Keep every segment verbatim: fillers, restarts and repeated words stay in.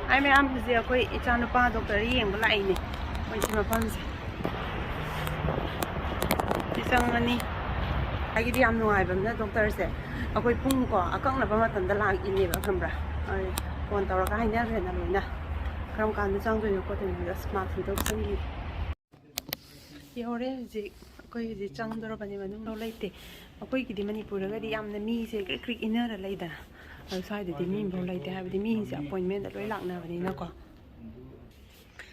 ꯍꯥꯏ ꯃꯌꯥꯝ, ꯍꯧꯖꯤꯛ ꯑꯩꯈꯣꯏ ꯏꯆꯥꯅꯨꯄꯥ ꯗꯣꯛꯇꯔ ꯌꯦꯡꯕ ꯂꯥꯛꯏꯅꯦ꯫ ꯑꯩꯈꯣꯏ ꯁꯤ ꯃꯐꯝꯁꯦ ꯁꯤ ꯆꯪꯉꯅꯤ꯫ ꯑꯩꯒꯤꯗꯤ ꯌꯥꯝ ꯅꯨꯡꯉꯥꯏꯕ ꯑꯃꯅ, ꯗꯣꯛꯇꯔꯁꯦ ꯑꯩꯈꯣꯏ ꯄꯨꯡ ꯀꯣ ꯑꯀꯛꯅꯕ ꯃꯇꯝꯗ ꯂꯥꯛꯏꯅꯦꯕ, ꯈꯪꯕ꯭ꯔꯥ? ꯐꯣꯟ ꯇꯧꯔꯒ ꯍꯥꯏꯅꯈ꯭ꯔꯦꯅ ꯂꯣꯏꯅ, ꯀꯔꯝ ꯀꯥꯟꯗ ꯆꯪꯗꯣꯏꯅꯣ ꯈꯣꯠꯇꯣꯏꯅꯣ꯫ ꯑꯁ, ꯃꯥꯛꯁ ꯑꯝꯇ ꯎꯞꯁꯟꯈꯤꯒꯦ꯫ ꯌꯧꯔꯦ ꯍꯧꯖꯤꯛ꯫ ꯑꯩꯈꯣꯏ ꯍꯧꯖꯤꯛ ꯆꯪꯗꯣꯔꯕꯅꯦ, ꯃꯅꯨꯡꯐꯥꯎ ꯂꯩꯇꯦ꯫ ꯑꯩꯈꯣꯏꯒꯤꯗꯤ ꯃꯅꯤꯄꯨꯔꯗꯒꯗꯤ ꯌꯥꯝꯅ ꯃꯤꯁꯦ ꯀ꯭ꯔꯤꯛ ꯀ꯭ꯔꯤꯛ ꯏꯟꯅꯔ ꯂꯩꯗꯅ, ꯑꯗꯨ ꯁ꯭ꯋꯥꯏꯗꯗꯤ ꯃꯤ ꯑꯃꯐꯥꯎ ꯂꯩꯇꯦ꯫ ꯍꯥꯏꯕꯗꯤ ꯃꯤꯁꯦ ꯑꯦꯄꯣꯏꯟꯃꯦꯟꯗ ꯂꯣꯏ ꯂꯥꯛꯅꯕꯅꯤꯅꯀꯣ,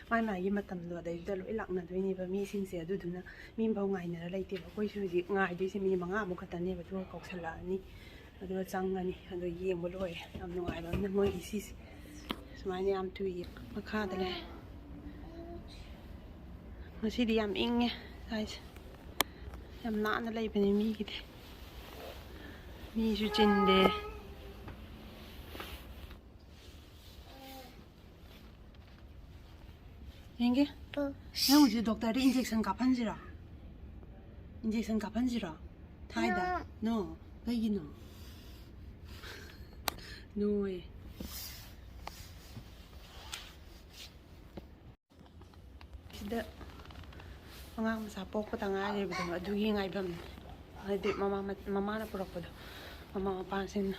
ꯃꯥꯏ ꯃꯥꯒꯤ ꯃꯇꯝꯗꯣ ꯑꯗꯩꯗꯨꯗ ꯂꯣꯏ ꯂꯥꯛꯅꯗꯣꯏꯅꯦꯕ ꯃꯤꯁꯤꯡꯁꯦ꯫ ꯑꯗꯨꯗꯨꯅ ꯃꯤ ꯑꯃꯐꯥꯎ ꯉꯥꯏꯅꯔ ꯂꯩꯇꯦꯕ꯫ ꯑꯩꯈꯣꯏꯁꯨ ꯍꯧꯖꯤꯛ ꯉꯥꯏꯗꯣꯏꯁꯦ ꯃꯤꯅꯤꯠ ꯃꯉꯥꯃꯨꯛ ꯈꯛꯇꯅꯦꯕ, ꯑꯗꯨꯒ ꯀꯧꯁꯜꯂꯛꯑꯅꯤ, ꯑꯗꯨꯒ ꯆꯪꯉꯅꯤ꯫ ꯑꯗꯣ ꯌꯦꯡꯕ ꯂꯣꯏꯔꯦ꯫ ꯌꯥꯝ ꯅꯨꯡꯉꯥꯏꯕ ꯑꯃꯅ ꯃꯣꯏꯒꯤ ꯁꯤꯁꯦ ꯁꯨꯃꯥꯏꯅ ꯌꯥꯝ ꯊꯨꯏꯌꯦ꯫ ꯃꯈꯥꯗ ꯂꯩ꯫ ꯉꯁꯤꯗꯤ ꯌꯥꯝ ꯏꯪꯉꯦ ꯁ꯭ꯋꯥꯏꯁꯦ꯫ ꯌꯥꯝ ꯅꯥꯟꯅ ꯂꯩꯕꯅꯦ ꯃꯤꯒꯤꯗꯤ꯫ ꯃꯤꯁꯨ ꯆꯤꯟꯗꯦ꯫ ꯌꯦꯡꯒꯦ꯫ ꯅꯪ ꯍꯧꯖꯤꯛ ꯗꯣꯛꯇꯔꯗ ꯏꯟꯖꯦꯛꯁꯟ ꯀꯥꯞꯍꯟꯁꯤꯔꯣ? ꯏꯟꯖꯦꯛꯁꯟ ꯀꯥꯞꯍꯟꯁꯤꯔꯣ? ꯊꯥꯏꯗ? ꯅꯣ꯫ ꯀꯩꯒꯤꯅꯣ? ꯅꯣꯌꯦ꯫ ꯁꯤꯗ ꯑꯉꯥꯡ ꯃꯆꯥ ꯄꯣꯛꯄꯗ ꯉꯥꯏꯔꯤꯕꯗꯣ, ꯑꯗꯨꯒꯤ ꯉꯥꯏꯐꯝꯅꯤ꯫ ꯍꯥꯏꯗꯤ ꯃꯃꯥ, ꯃꯃꯥꯅ ꯄꯨꯔꯛꯄꯗꯣ, ꯃꯃꯥ ꯃꯄꯥꯁꯤꯡꯅ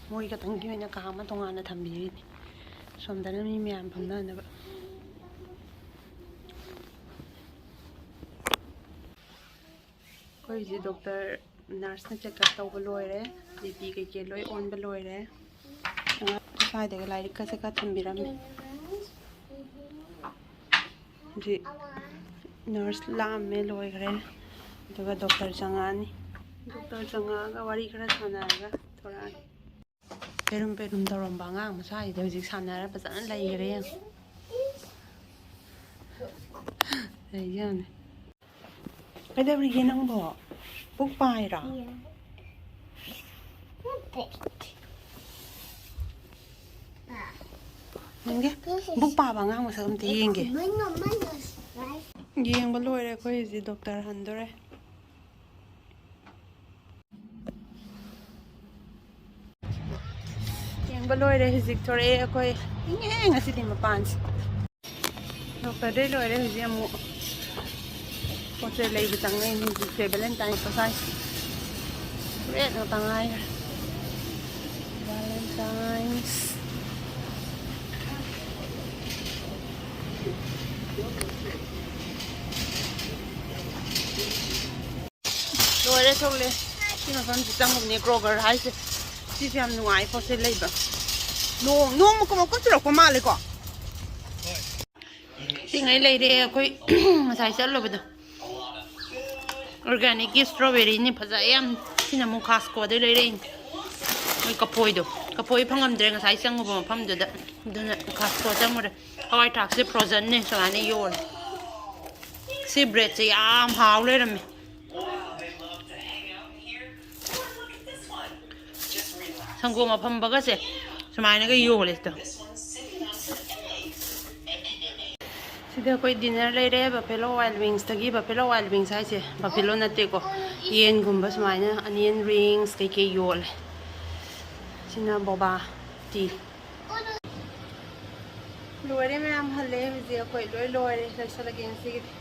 ꯃꯣꯏ ꯈꯛꯇꯪꯒꯤ ꯑꯣꯏꯅ ꯀꯥ ꯑꯃ ꯇꯣꯉꯥꯟꯅ ꯊꯝꯕꯤꯔꯤꯅꯤ꯫ ꯁꯣꯝꯗꯅ ꯃꯤ ꯃꯌꯥꯝ ꯐꯝꯅꯅꯕ꯫ ꯑꯩꯈꯣꯏ ꯍꯧꯖꯤꯛ ꯗꯣꯛꯇꯔ, ꯅꯔꯁꯅ ꯆꯦꯛꯑꯞ ꯇꯧꯕ ꯂꯣꯏꯔꯦ, ꯕꯤ ꯄꯤ ꯀꯩꯀꯩ ꯂꯣꯏ ꯑꯣꯟꯕ ꯂꯣꯏꯔꯦ꯫ ꯑꯉꯥꯡ ꯁ꯭ꯋꯥꯏꯗꯒ ꯂꯥꯏꯔꯤꯛꯀꯁꯦ ꯈꯔ ꯊꯝꯕꯤꯔꯝꯃꯦ꯫ ꯍꯧꯖꯤꯛ ꯅꯔꯁ ꯂꯥꯛꯑꯝꯃꯦ, ꯂꯣꯏꯈ꯭ꯔꯦ꯫ ꯑꯗꯨꯒ ꯗꯣꯛꯇꯔ ꯆꯪꯉꯛꯑꯅꯤ꯫ ꯗꯣꯛꯇꯔ ꯆꯪꯉꯛꯑꯒ ꯋꯥꯔꯤ ꯈꯔ ꯁꯥꯟꯅꯔꯒ ꯊꯣꯔꯛꯑꯅꯤ꯫ ꯄꯦꯔꯨꯝ ꯄꯦꯔꯨꯝ ꯇꯧꯔꯝꯕ ꯑꯉꯥꯡ ꯃꯆꯥꯁꯤꯗ ꯍꯧꯖꯤꯛ ꯁꯥꯟꯅꯔ ꯐꯖꯅ ꯂꯩꯈ꯭ꯔꯦ ꯌꯦꯡꯉꯣ꯫ ꯂꯩꯖꯅꯦ꯫ ꯀꯩꯗꯧꯔꯤꯒꯦ ꯅꯪꯕꯣ? ꯕꯨꯛ ꯄꯥꯏꯔꯣ? ꯌꯦꯡꯒꯦ꯫ ꯕꯨꯛ ꯄꯥꯕ ꯑꯉꯥꯡ ꯃꯁꯛ ꯑꯝꯇ ꯌꯦꯡꯒꯦ꯫ ꯌꯦꯡꯕ ꯂꯣꯏꯔꯦ꯫ ꯑꯩꯈꯣꯏ ꯍꯧꯖꯤꯛ ꯗꯣꯛꯇꯔ ꯍꯟꯗꯣꯔꯦ꯫ ꯌꯥꯝ ꯂꯣꯏꯔꯦ, ꯍꯧꯖꯤꯛ ꯊꯣꯔꯛꯑꯦ ꯑꯩꯈꯣꯏ꯫ ꯏꯪꯉꯦ ꯉꯁꯤꯗꯤ ꯃꯄꯥꯟꯁꯦ꯫ ꯗꯣꯛꯇꯔꯗꯩ ꯂꯣꯏꯔꯦ, ꯍꯧꯖꯤꯛ ꯑꯃꯨꯛ ꯄꯣꯠ ꯆꯩ ꯂꯩꯕ ꯆꯪꯉꯛꯏꯅꯦ꯫ ꯍꯧꯖꯤꯛꯁꯦ ꯚꯦꯂꯦꯟꯇꯥꯏꯟ ꯄꯣꯠꯆꯥꯏ ꯔꯦꯠ ꯉꯥꯛꯇ ꯉꯥꯏꯔꯦ꯫ ꯚꯦꯂꯦꯟꯇꯥꯏꯟꯁ꯫ ꯂꯣꯏꯔꯦ ꯊꯣꯛꯂꯦ꯫ ꯁꯤ ꯃꯐꯝꯁꯤ ꯆꯪꯉꯨꯕꯅꯦ, ꯀ꯭ꯔꯣꯒꯔ ꯍꯥꯏꯁꯦ꯫ ꯁꯤꯁꯨ ꯌꯥꯝ ꯅꯨꯡꯉꯥꯏ ꯄꯣꯠ ꯆꯩ ꯂꯩꯕ꯫ ꯅꯣꯡ ꯅꯣꯡ ꯃꯀꯨꯞ ꯃꯀꯨꯞ ꯆꯨꯔꯛꯄ ꯃꯥꯜꯂꯦꯀꯣ꯫ ꯁꯤꯉꯩ ꯂꯩꯔꯦ ꯑꯩꯈꯣꯏ ꯉꯁꯥꯏ ꯆꯠꯂꯨꯕꯗꯣ꯫ ꯑꯣꯔꯒꯥꯅꯤꯛꯀꯤ ꯏꯁꯇ꯭ꯔꯣꯕꯦꯔꯤꯅꯤ, ꯐꯖꯩ ꯌꯥꯝ꯫ ꯁꯤꯅ ꯑꯃꯨꯛ ꯀꯥꯁꯀꯣꯗꯩ ꯂꯩꯔꯛꯏꯅꯤ꯫ ꯃꯣꯏ ꯀꯐꯣꯏꯗꯣ, ꯀꯐꯣꯏ ꯐꯪꯉꯝꯗ꯭ꯔꯦ ꯉꯁꯥꯏ ꯆꯪꯉꯨꯕ ꯃꯐꯝꯗꯨꯗ, ꯑꯗꯨꯅ ꯀꯥꯁꯀꯣ ꯆꯪꯉꯨꯔꯦ꯫ ꯍꯋꯥꯏ ꯊ꯭ꯔꯥꯛꯁꯦ ꯐ꯭ꯔꯣꯖꯟꯅꯦ, ꯁꯨꯃꯥꯏꯅ ꯌꯣꯜꯂꯦ꯫ ꯁꯤ ꯕ꯭ꯔꯦꯗꯁꯦ ꯌꯥꯝ ꯍꯥꯎ ꯂꯩꯔꯝꯃꯦ꯫ ꯁꯪꯒꯣꯝ ꯑꯐꯝꯕꯒꯁꯦ ꯁꯨꯃꯥꯏꯅꯒ ꯌꯣꯜꯂꯦ ꯁꯤꯗ꯫ ꯁꯤꯗ ꯑꯩꯈꯣꯏ ꯗꯤꯅꯔ ꯂꯩꯔꯦ, ꯕꯐꯦꯂꯣ ꯋꯥꯏꯜ ꯋꯤꯡꯁꯇꯒꯤ꯫ ꯕꯐꯦꯂꯣ ꯋꯥꯏꯜ ꯋꯤꯡꯁ ꯍꯥꯏꯁꯦ ꯕꯐꯦꯂꯣ ꯅꯠꯇꯦꯀꯣ, ꯌꯦꯟꯒꯨꯝꯕ ꯁꯨꯃꯥꯏꯅ ꯑꯅꯤꯌꯟ ꯔꯤꯡꯁ ꯀꯩꯀꯩ ꯌꯣꯜꯂꯦ꯫ ꯁꯤꯅ ꯕꯣꯕꯥ ꯇꯤ꯫ ꯂꯣꯏꯔꯦ ꯃꯌꯥꯝ, ꯍꯜꯂꯦ ꯍꯧꯖꯤꯛ ꯑꯩꯈꯣꯏ ꯂꯣꯏ ꯂꯣꯏꯔꯦ, ꯂꯣꯏꯁꯤꯜꯂꯒꯦ ꯉꯁꯤꯒꯤꯗꯤ꯫